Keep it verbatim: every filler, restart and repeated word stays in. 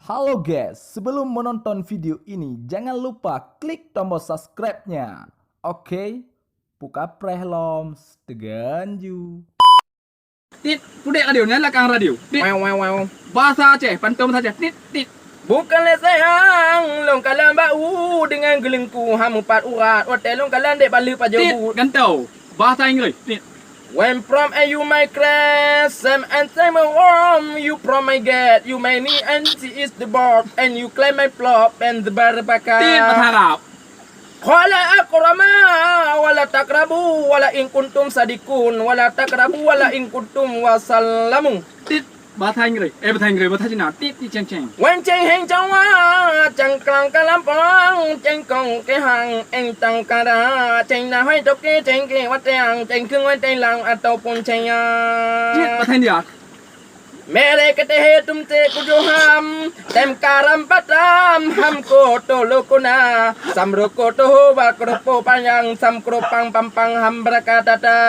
Halo guys, sebelum menonton video ini, jangan lupa klik tombol subscribe-nya. Oke, buka preh lom, setegan ju. Tit, pudek radio, nyan lakang radio. Tit. Wow, wow, wow. Bahasa Aceh, pantun bahasa Aceh. Tit, tit. Bukan lé sayang, lôn kalon bak u, dengan geuleungku ha mupat urat, watèe lôn kalon dek baleue pajoh. Tit, but. Gantoe. Bahasa Inggris. Tit. When from a you my crash, same and same home, you from my gate, you my knee and she is the board, and you climb my flop and the bar bakar. Tit, bahasa Arab. Qala aqrama, wala taqrabu, wala in kuntum sadiqun, wala taqrabu, wala in kuntum wasallamu. Tit, bahasa Inggris. Eh, bahasa Inggris, bahasa Cina. Tit, tit, ceng, ceng. Wen ceng heng cawa, ceng klang kalampong, ceng kong kehang, eng tangkara, ceng nahai toke, ceng ke wateng, ceng keng wateng lang ataupun ceng ya. Tit, bahasa India. Mere ketehe tum te kujoham, tem karam patam, ham ko to lokona, sam roko toho ba kropo panyang, sam kropang pampang ham brakatata.